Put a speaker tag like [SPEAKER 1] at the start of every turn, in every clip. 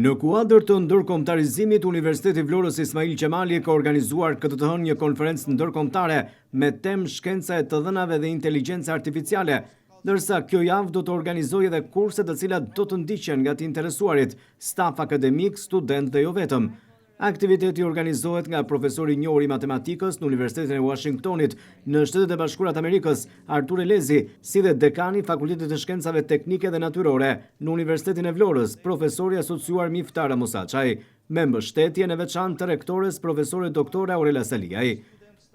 [SPEAKER 1] Në kuadër të ndërkombëtarizimit, Universiteti i Vlorës Ismail Qemali ka organizuar këtë të hënë një konferencë ndërkombëtare me temë Shkenca e të dhënave dhe inteligjenca artificiale, ndërsa kjo javë do të organizojë edhe kurse të cilat do të ndiqen nga të interesuarit, staf akademik, studentë dhe jo vetëm. Aktiviteti organizohet nga profesori i njohur i matematikës në Universitetin e Uashingtonit në Shtetet e Bashkuara të Amerikës, Artur Elezi, si dhe dekani i Fakultetit të Shkencave Teknike dhe Natyrore në Universitetin e Vlorës, profesori i asociuar Miftar Ramosaçaj, me mbështetjen e veçantë të rektores profesore doktore Aurela Saliaj.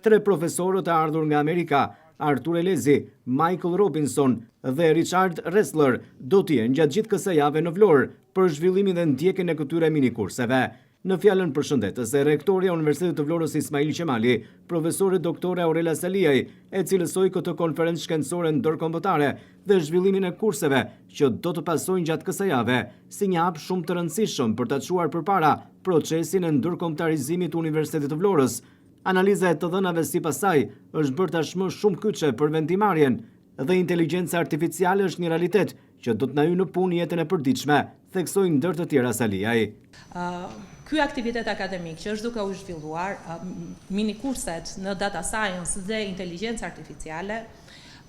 [SPEAKER 1] Tre profesorët e ardhur nga Amerika, Artur Elezi, Michael Robinson dhe Richard Ressler, do të jenë gjatë gjithë kësaj jave në Vlorë për zhvillimin dhe ndjekjen e këtyre minikurseve. Në fjalën përshëndetëse, rektorja e Universitetit të Vlorës Ismail Qemali, profesore doktore Aurela Saliaj, e cilësoi këtë konferencë shkencore ndërkombëtare dhe zhvillimin e kurseve që do të pasojnë gjatë kësaj jave, si një hap shumë të rëndësishëm për ta çuar përpara procesin e ndërkombëtarizimit të Universitetit të Vlorës. Analiza e të dhënave sipas saj është bërë tashmë shumë kyçe për vendimmarrjen dhe inteligjenca artificiale është një realitet që do të na hyjë në punë jetën e përditshme, theksoi ndër të tjera Saliaj.
[SPEAKER 2] Ky aktivitet akademik që është duke u zhvilluar, minikurset në data science dhe inteligjencë artificiale,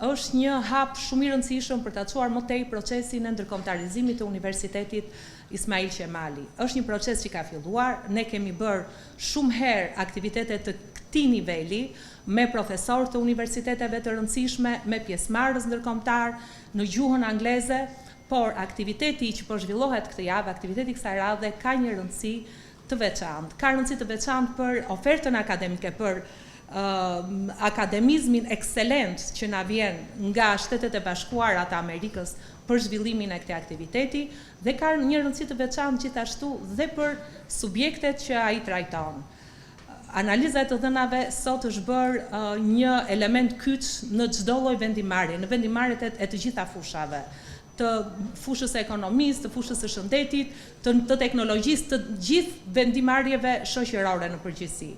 [SPEAKER 2] është një hap shumë i rëndësishëm për ta çuar më tej procesin e ndërkombëtarizimit të Universitetit Ismail Qemali. Është një proces që ka filluar, ne kemi bërë shumë herë aktivitete të këtij niveli me profesorë të universiteteve të rëndësishme, me pjesëmarrës ndërkombëtarë në gjuhën angleze, por aktiviteti që po zhvillohet këtë javë, aktiviteti i kësaj radhe ka një rëndësi të veçantë. Ka rëndësi të veçantë për ofertën akademike, për akademizmin ekselent që na vjen nga Shtetet e Bashkuara të Amerikës për zhvillimin e këtij aktiviteti dhe ka një rëndësi të veçantë gjithashtu dhe për subjektet që ai trajton. Analiza e të dhënave sot është bërë një element kyç në çdo lloj vendimmarrje, në vendimmarrjet e të gjitha fushave, të fushës së ekonomisë, të fushës së shëndetit, të, të teknologjisë, të gjithë vendimmarrjeve shoqërore në përgjithësi.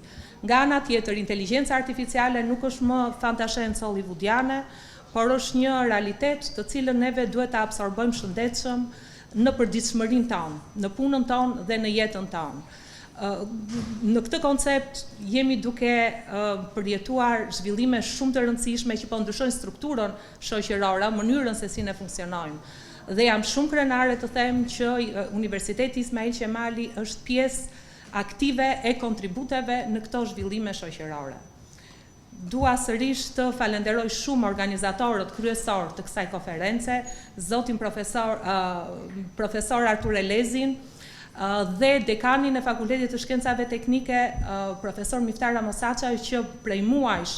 [SPEAKER 2] Nga ana tjetër, inteligjenca artificiale nuk është më fantashencë hollywoodiane, por është një realitet të cilën neve duhet ta absorbojmë shëndetshëm në përditshmërinë tonë, në punën tonë dhe në jetën tonë. Në këtë koncept jemi duke përjetuar zhvillime shumë të rëndësishme që po ndryshojnë strukturën shoqërore, mënyrën se si ne funksionojmë. Dhe jam shumë krenare të them që Universiteti Ismail Qemali është pjesë aktive e kontributeve në këto zhvillime shoqërore. Dua sërish të falenderoj shumë organizatorët kryesorë të kësaj konference, zotin profesor profesor Artur Elezin dhe dekanin e Fakultetit të Shkencave Teknike, profesor Miftar Ramosaçaj që prej muajsh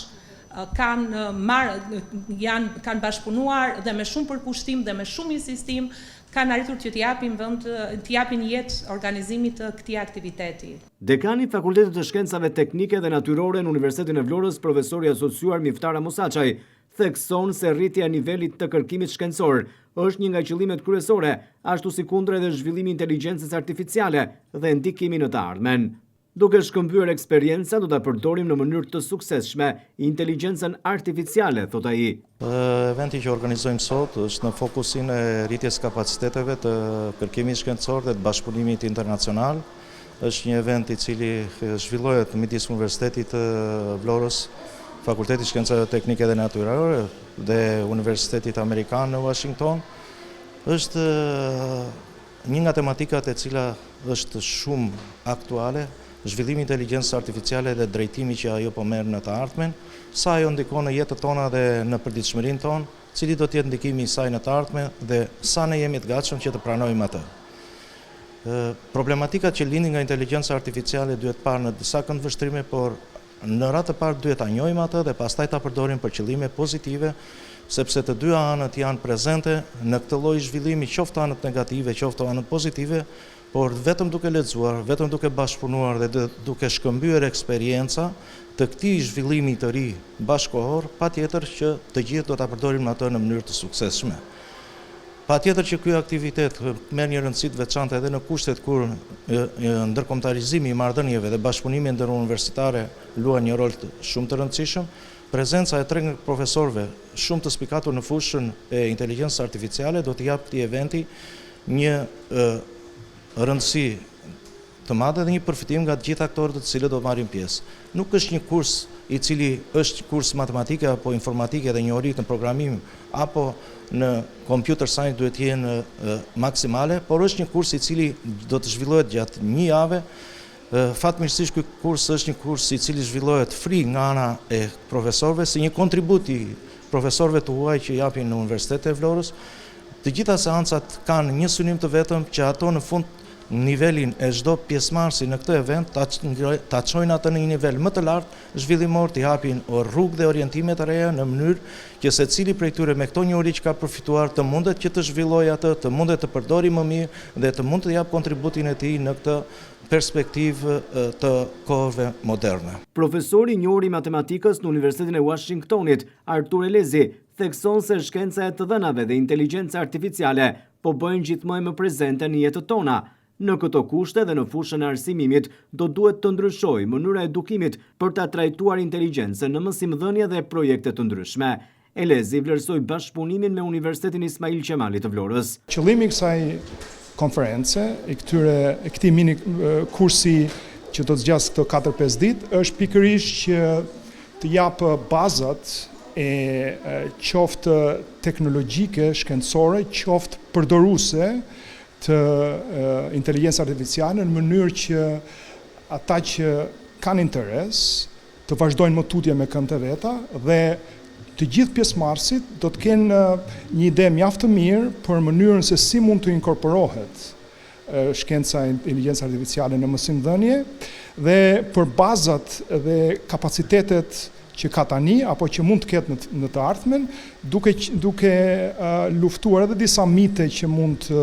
[SPEAKER 2] kanë marrë janë kanë bashkëpunuar dhe me shumë përkushtim dhe me shumë insistim kanë arritur që t'i japin vend t'i japin jetë organizimit të këtij aktiviteti.
[SPEAKER 1] Dekani i Fakultetit të Shkencave Teknike dhe Natyrore në Universitetin e Vlorës, profesori i asociuar Miftar Ramosaçaj, thekson se rritja e nivelit të kërkimit shkencor është një nga qëllimet kryesore, ashtu sikundër edhe zhvillimi i inteligjencës artificiale dhe ndikimi në të ardhmen. Duke shkëmbyer eksperienca do ta përdorim në mënyrë të suksesshme inteligjencën artificiale, thotë ai.
[SPEAKER 3] Eventi që organizojmë sot është në fokusin e rritjes së kapaciteteve të kërkimit shkencor dhe të bashkëpunimit internacional. Është një event i cili zhvillohet midis Universitetit të Vlorës, Fakultetit të Shkencave Teknike dhe Natyrore dhe Universitetit Amerikan në Washington. Është Një nga tematikat e cila është shumë aktuale, zhvillimi i inteligjencës artificiale dhe drejtimi që ajo po merr në të ardhmen, sa ajo ndikon në jetët tona dhe në përditshmërinë tonë, cili do të jetë ndikimi i saj në të ardhme dhe sa ne jemi të gatshëm që të pranojmë atë. Problematikat që lindin nga inteligjenca artificiale duhet parë në disa këndvështrime, por Në radhë të parë duhet ta njohim atë dhe pastaj ta përdorim për qëllime pozitive, sepse të dyja anët janë prezente në këtë lloj zhvillimi, qoftë anët negative, qoftë anët pozitive, por vetëm duke lexuar, vetëm duke bashkëpunuar dhe duke shkëmbyer eksperienca të këtij zhvillimi të ri bashkëkohor, patjetër që të gjithë do ta përdorim atë në mënyrë të suksesshme. Patjetër që ky aktivitet merr një rëndësi të veçantë edhe në kushtet kur ndërkombëtarizimi i marrëdhënieve dhe bashkëpunimi ndëruniversitare luan një rol shumë të rëndësishëm. Prezenca e tre profesorëve shumë të spikatur në fushën e inteligjencës artificiale do t'i japë këtij eventi një rëndësi të madhe dhe një përfitim nga të gjithë aktorët të cilët do të marrin pjesë. Nuk është një kurs i cili është kurs matematike apo informatike dhe njohuritë në programim apo në computer science duhet të jenë maksimale, por është një kurs i cili do të zhvillohet gjatë një jave. Fatmirësisht ky kurs është një kurs i cili zhvillohet free nga ana e profesorëve si një kontribut i profesorëve të huaj që japin në Universitetin e Vlorës. Të gjitha seancat kanë një synim të vetëm që ato në fund nivelin e çdo pjesëmarrësi në këtë event ta çojnë atë në një nivel më të lartë zhvillimor, t'i hapin rrugë dhe orientime të reja në mënyrë që secili prej tyre me këto njohuri që ka përfituar të mundet që të zhvillojë atë, të mundet të përdori më mirë dhe të mund të japë kontributin e tij në këtë perspektivë të kohëve moderne.
[SPEAKER 1] Profesori i njohur i matematikës në Universitetin e Washingtonit, Artur Elezi, thekson se shkenca e të dhënave dhe inteligjenca artificiale po bëhen gjithmonë më prezente në jetët tona. Në këto kushte dhe në fushën e arsimimit do duhet të ndryshojë mënyra e edukimit për ta trajtuar inteligjencën në mësimdhënie dhe projekte të ndryshme. Elezi vlerësoi bashkëpunimin me Universitetin Ismail Qemali të Vlorës.
[SPEAKER 4] Qëllimi i kësaj konference, i këtyre i këtij mini kursi që do të zgjasë këto 4-5 ditë, është pikërisht që të japë bazat e qoftë teknologjike, shkencore, qoftë përdoruese të inteligjencës artificiale në mënyrë që ata që kanë interes të vazhdojnë më tutje me këmbët e veta dhe të gjithë pjesëmarrësit do të kenë një ide mjaft të mirë për mënyrën se si mund të inkorporohet shkenca e inteligjencës artificiale në mësimdhënie dhe për bazat dhe kapacitetet që ka tani apo që mund të ketë në të ardhmen, duke duke luftuar edhe disa mite që mund të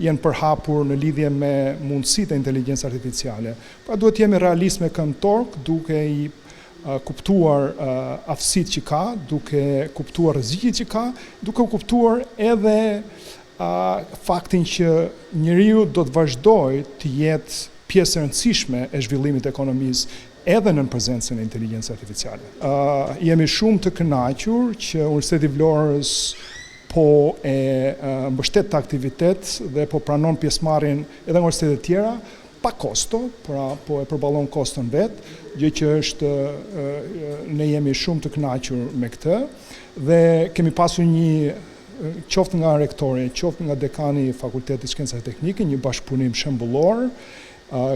[SPEAKER 4] jenë përhapur në lidhje me mundësitë e inteligjencës artificiale. Pra duhet të jemi realist me këmbë në tokë, duke i kuptuar aftësitë që ka, duke kuptuar rreziqet që ka, duke kuptuar edhe faktin që njeriu do të vazhdojë të jetë pjesë e rëndësishme e zhvillimit të ekonomisë edhe në prezencën e inteligjencës artificiale. Jemi shumë të kënaqur që Universiteti i Vlorës po e mbështet këtë aktivitet dhe po pranon pjesëmarrjen edhe nga universitete të tjera pa kosto, pra po e përballon koston vet, gjë që është ne jemi shumë të kënaqur me këtë dhe kemi pasur një qoftë nga rektori, qoftë nga dekani i Fakultetit të Shkencave Teknike, një bashkëpunim shembullor.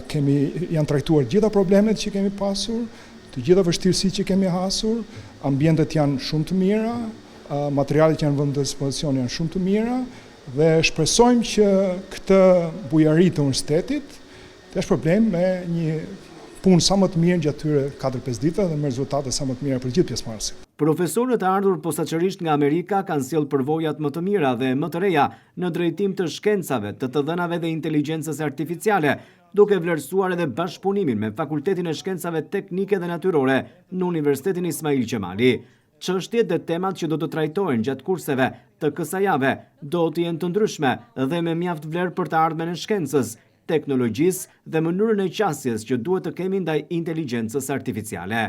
[SPEAKER 4] Kemi janë trajtuar gjitha problemet që kemi pasur, të gjitha vështirësitë që kemi hasur, ambientet janë shumë të mira, materialet që janë vënë në dispozicion janë shumë të mira dhe shpresojmë që këtë bujari të universitetit të shpërblejmë me një punë sa më të mirë gjatë këtyre 4-5 ditëve dhe me rezultate sa më të mira për gjithë pjesëmarrësit.
[SPEAKER 1] Profesorët e ardhur posaçërisht nga Amerika kanë sjellë përvojat më të mira dhe më të reja në drejtim të shkencave, të të dhënave dhe inteligjencës artificiale, duke vlerësuar edhe bashkëpunimin me Fakultetin e Shkencave Teknike dhe Natyrore në Universitetin Ismail Qemali. Çështjet dhe temat që do të trajtohen gjatë kurseve të kësaj jave do të jenë të ndryshme dhe me mjaft vlerë për të ardhmen e shkencës, teknologjisë dhe mënyrën e qasjes që duhet të kemi ndaj inteligjencës artificiale.